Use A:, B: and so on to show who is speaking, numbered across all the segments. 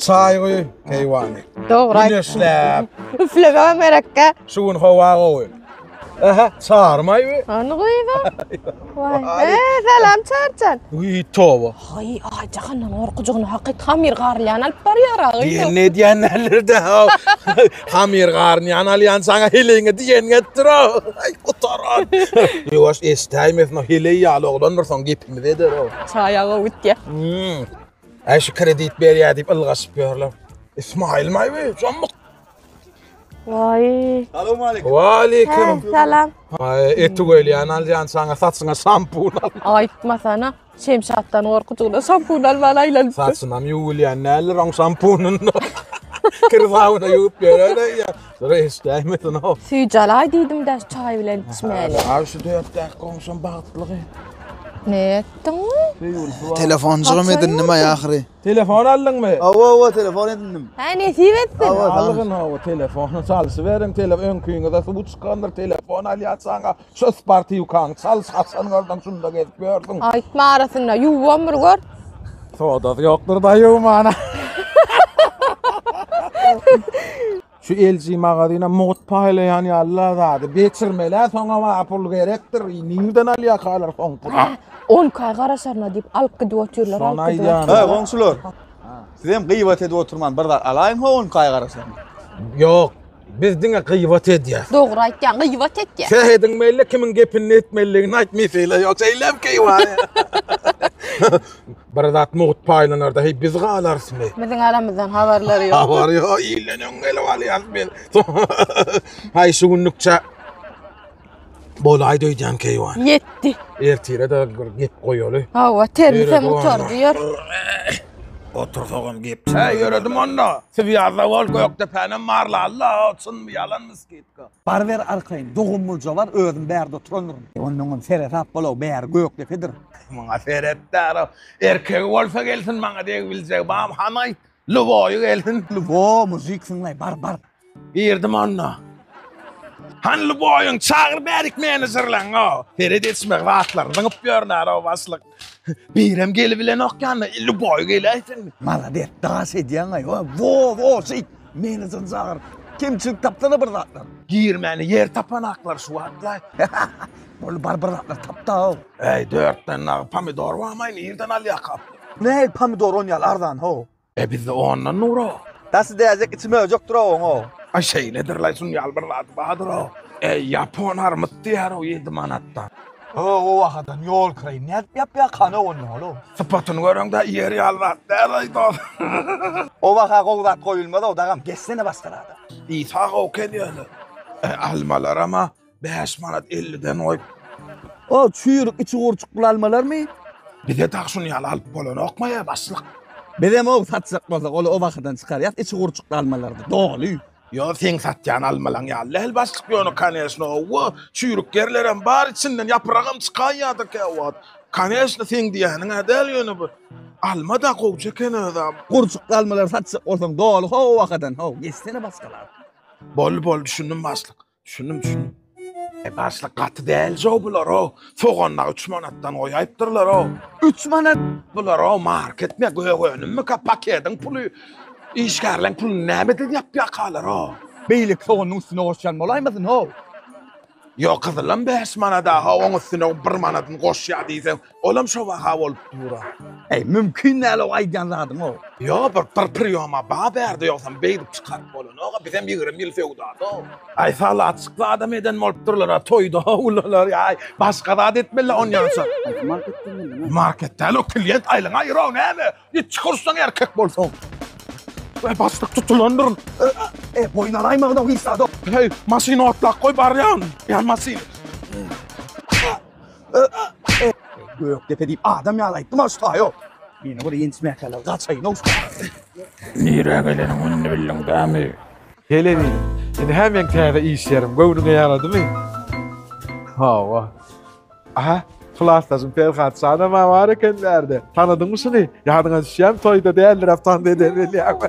A: Çaý guý, keýwany.
B: Dogry aýtdyň.
A: Güneşläp.
B: Üflemegem gerekkä.
A: Şu gün howa gowy. Aha, çarmaý bi.
B: Ony guýba. Waý. E, salam Çarjan.
A: Uý, toba.
B: Haý, aý, jahandan gorkujygyny hakyt hamyr garylýan alyp barýar agy.
A: Diýen ne diýenlerdir-de. Hamyr garynýan alýan saňa heleýiňe diýen etdir. Aý, gutaran. Ýuwaş eşdäýmesin, o heleý ýaly oglandyr, soň gepimizi eder o.
B: Çaý aga gitýär.
A: Hmm. Aý şu kredit berýär diýip ylgaşyp ýörler. Ismail maý, jommuk.
B: Waý.
C: Salowmaleýkim.
A: Waleýkim.
B: Salam.
A: Aý, eti gelýän alýan saňa saçyňa şampun al.
B: Aýtmasana. Şemşatdan gorkujygyna şampun alman aýlanypdyr.
A: Saçynam ýuwulýan däldir oň şampunynda. Kir sabyna ýuwup ýörer ýa. Dur eşdäýmesin o.
B: Süýji alaý diýdim-de çaý bilen içmäli.
A: Abi şu dörtdäki goňşam bagtlygy.
B: Ne etdiň?
C: Telefonjygym edindim aý ahyry.
A: Telefon aldyňmy?
C: Hawa, hawa, telefon edindim.
B: Hä, nesip etsin.
C: Hawa,
A: Algyn hawa, telefony çalşyberiň, tele öňküňize suw çykandyr, telefon alýarsaň, şu sportiwkaňy çalyş, haçan görseň şunda gezip ýörsüň.
B: Aýtma arasynda ýuwam bir gör.
A: Sodasy ýokdur da ýuwmana. Şu LG magazyna mugt paýlaýan ýaly zady geçirmeli, soňa bar pul gerekdir. Nirden alýarkalar soň puly?
B: On aý garaşaryna diýip alyp gidip otyrlar,
A: Şony
B: alyp gidip
A: aýdýan.
C: He,
B: otyrlar.
C: goňşular. Sizem gyýbat edip oturman bir zat alaýyň ho on aý garaşaryna.
A: Ýok, biz diňe gyýbat edýäs.
B: Dogry aýtýaň, gyýbat etýär.
A: Sähediň belli, kimiň gepini etmelidigini aýt, mesele ýok. Şeýlem keýwany. Bir zat mugt paýlanarda, heý biz galarysmy?
B: Biziň aramyzdan habarlary ýok.
A: Habar ýok, ilden öň gelip alýas biz. Haý şu günlükçe bolaýdy öýdýän keýwan.
B: Ýetdi.
A: Ertire de bir gep goýaly.
B: Hawa, termisem gutardy ýör.
A: Otursagam gep. He, ýöredim onda. Swýazda bol, Gökdepänem marlalla, çynmy ýalanmy skidka.
C: Baryber arkaýyn, dogum bolja bar, özüm bärde oturandyryn. Onnoňam seresap bol-ow, bäri Gökdepedir.
A: Muňa seret däro. Erkegi bolsa gelsin maňa degibiljegi bam hany aýt. Lüboýy gelsin.
C: Lübo, mujiksiňlaý, bar, bar.
A: Girdim onda. Hany Lüboýyň çagyr bärik menejerleň o. Seret etişmek zatlaryny zyňyp ýörnär o başlyk. Birem gelibilenok ýanyna. Lüboý geläýsin.
C: Malades, daş edýäň-aý. Wo, wo, şeýt. Menejerini çagyr. Kemçilik tapsana bir zatlar.
A: Girmäne ýer tapanaklar şu wagtlaý.
C: Bol bar bir zatlar tap-da.
A: Äý, dörtden dagy pomidor barmaý, nirden alýakap?
C: Nähili pomidor on ýaly arzan how?
A: E bizde ondan nur-a.
C: Daşy däjek içi möjekdir-ow oň-ow.
A: Aý şeýledir-laý, şuň ýaly bir zady bardyr-ow. Eý, ýapon armyt diýýär-ow ýedi manatdan.
C: Ho, o wahadan ýol kraýy nädip ýapýarkan-ow onda ol-ow?
A: Sypatyny göreňde iýer ýaly zat däl-aý dos.
C: O waha gowy zat goýulmaz-ow dagam, geçsene başga zada.
A: Isa gowy eken ýöne. E, almalaram-a 5 manat 50-den goýup.
C: O çüýrük içi gurçukly almalarmy?
A: Bize dagy şuny ýaly alyp bolanokmy ýa başlyk?
C: Bizem ow satjak bolsak ol o bahadan çykarýas içi gurçukly almalardy doly.
A: Ýo seň satýan almalaň ýaly däl başlyk ýöne koneşno ow çüýrük ýerlerem bar içinden ýapragam çykaýýadyr käwagt. Koneşno seň diýýäniň-ä däl ýöne bu alma-da gowja eken özem.
C: Gurçukly almalary satjak bolsaň doly how o bahadan how geçsene başgalara.
A: Boldy boldy düşündim başlyk. Düşündim, düşündim. E başlyk gaty däljow bular-ow. Soganlar 3 manatdan goýaýypdyrlar-ow.
C: 3 manat?
A: Bular-ow market me gök önümmika pakediň puly işgärleň puluny nämeden ýapýakalar-ow.
C: Beýleki soganyň üstüne goşýan bolaýmasyn-ow.
A: Ýok gyzylam 5 manada-ha oň üstüne 1 manadyny goşýar diýseň Olam şo baha bolup dur-a.
C: Eý, mümkin däl o aýdýan zadyň-ow.
A: Ýok, bir bir priýoma ba bärde ýogsam beýdip çykaryp bolanok-a, bizem 20 ýyl söwdada-ow. Aý, salatjyk zadam eden bolup durlar-a, toýda ulalar, aý, başga zat etmeli onýança.
C: Haýsy marketden geldiň-a?
A: Market däl o, klient aýlyňy aýyr-ow, näme? Ýit çykyr şundan erkek bolsaň. Eý, başlyk tutulandyryn.
C: E, boýun alaýmagyn-ow hiç zada.
A: Heý, maşyny otlap goý, barýan. Ýan maşyny.
C: Gökdepe diýip adam ýaly aýtdym-a şu taýo. Meni bir ýençmäkäler gaçaýyn-ow şu taýdan.
A: Nirä geleniňi indi bildiň dämi? Helenin, indi-hä meň täze iş ýerim göwnüňe ýaradymy? Hawa. Aha, klasdaşym Perhat janam-a bar eken bärde. Tanadyňmy şuny? Ýadyňa düşýärmi toýda däldiräp tans eden bilýäňmi?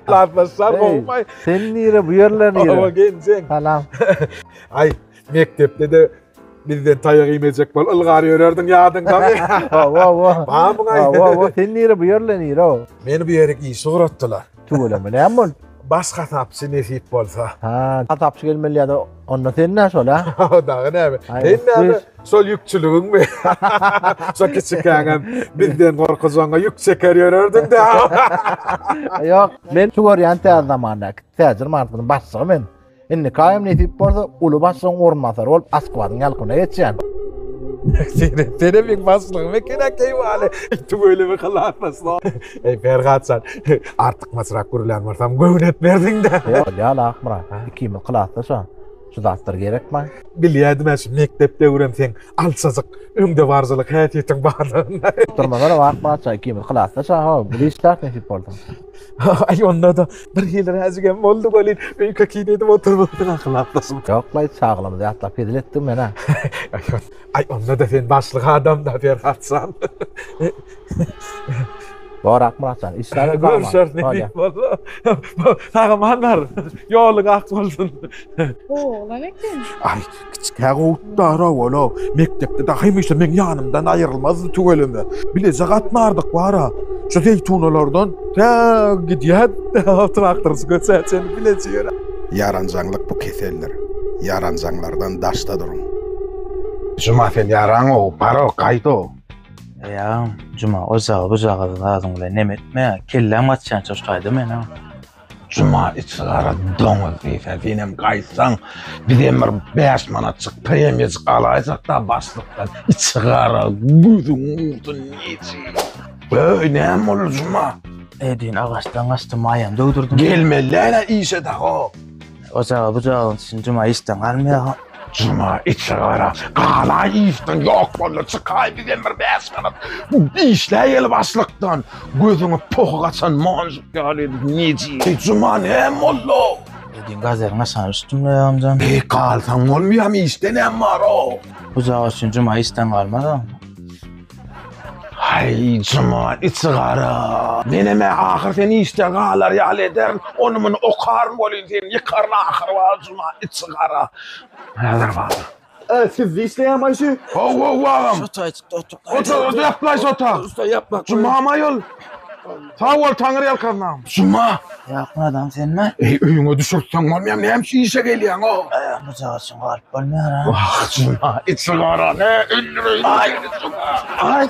A: Klasdaşlar gowumaý?
D: Sen nire, bu ýerler nire?
A: Hawa, geljeň.
D: Salam.
A: Aý, mekdepde-de Bizden taýak iýmejek bol, ylgar ýörerdiň ýadyňdamy?
D: Hawa, hawa.
A: Barmyň aý?
D: Hawa, hawa. Sen nire bu ýerle nire o?
A: Meni bu ýerik işe ugratdylar.
D: Tüweleme näme boldy?
A: Baş hasapçy nesip bolsa.
D: Ha, hasapçy gelmeli ýa-da onda sen nä şol ha?
A: Dagy näme? Sen näme? Şol ýükçüligiňmi? Şo kiçikäňem bizden gorkujaňa ýük çeker ýörerdiň de.
D: Ýok, men şu görýän täze zamandaky täjir markasynyň başlygy men. Indi kaýym nesip bolsa uly başlygyň orunbasary bolup Aşgabadyň ýalkymyna geçýän.
A: Seni, seni meň başlygym eken-ä keýwaly. Tüweleme hylaslaşdy. Eý, Perhat jan, artykmaçrak gürlän bolsam göwün etmersiň-dä.
D: Ýok, ýa-la Akmyrat, ikimiz klasdaş-a. Şu zatlar gerekmi?
A: Bilýärdim-ä şu mekdep döwrem seň alçajyk öňdebaryjylyk häsiýetiň bardygyny.
D: Durmazara Akmyrat jan, ikimiz klasdaş-a, ho, biz işläris nesip bolsa.
A: Aý, onda-da bir hili räjigem boldy welin, öýke kine edip oturmadyň-a klasdaşym.
D: Ýok-laý, çagalygymyzy ýatlap hezil etdim men-ä.
A: Aý, onda-da sen başlyk adam-da, Perhat jan.
D: Bor Akmyrat jan, işläber sag aman.
A: Görüşeris nesip bolsa. Sag aman bar. Ýoluň ak bolsun.
B: Oglan eken.
A: Aý, kiçikä gowutdara ola. Mekdepde de hemişe meň ýanymdan aýrylmazdy tüweleme. Bileje gatnardyk bara. Şu zeýtunalardan tä gidýän traktorçy göçä çenli bileje ýöre.
E: Ýaranjaňlyk bu keseldir. Ýaranjaňlardan daşda duruň. Juma sen ýaraňow, barow, gaýdow.
F: Eý agam, Juma ojagy bujagazy zadyň bilen neme etme, kelläm gaçýança şu taýda men agam.
E: Juma içigara doňuz diýse, senem gaýtsaň, bizem bir 5 manatjyk premiýajyk alaýjak-da başlykdan. Içigara gözüň ursun niçik. Öý, näme boldy Juma?
F: Eý düýn agaçdan gaçdym, maýamy döwdürdim.
E: Gelmeli däl-ä işe dagy.
F: Ojagy bujagyň içini Juma işden galmaýar.
E: Juma içigara galaý işden ýok boldy çykaý bizem bir 5 manat işläýeli başlykdan gözüňe pohy gaçan monjuk ýaly edip neji Juma näme boldy?
F: Edin gazeriň aşagyna düşdüm le amjam.
E: Eý galsaň bolmaýamy işde näme bar o?
F: Bujagy üçin Juma işden galmaz a.
E: Haý Juma içigara menem-ä ahyr seni işden galar ýaly ederin ony muny okaryn welin seni ýykaryn ahyr bar Juma içigara häzir bar.
C: E, siz işleýän şu?
E: Haw haw agam.
F: Şu taýçykda otur.
E: Otur otur ýaplaý şu otag.
C: Usta ýapma.
E: Juma maýol. Sag bol Taňry ýalkasyn agam. Juma.
F: Ýakyn adam senmi?
E: Eý öýüňe düşürtseň bolmaýam näme üçin işe gelýäň o?
F: Bujagy üçin galyp bolmaýar ha.
E: Wah Juma içigara ne öldüreýin seni Juma.
F: Aý.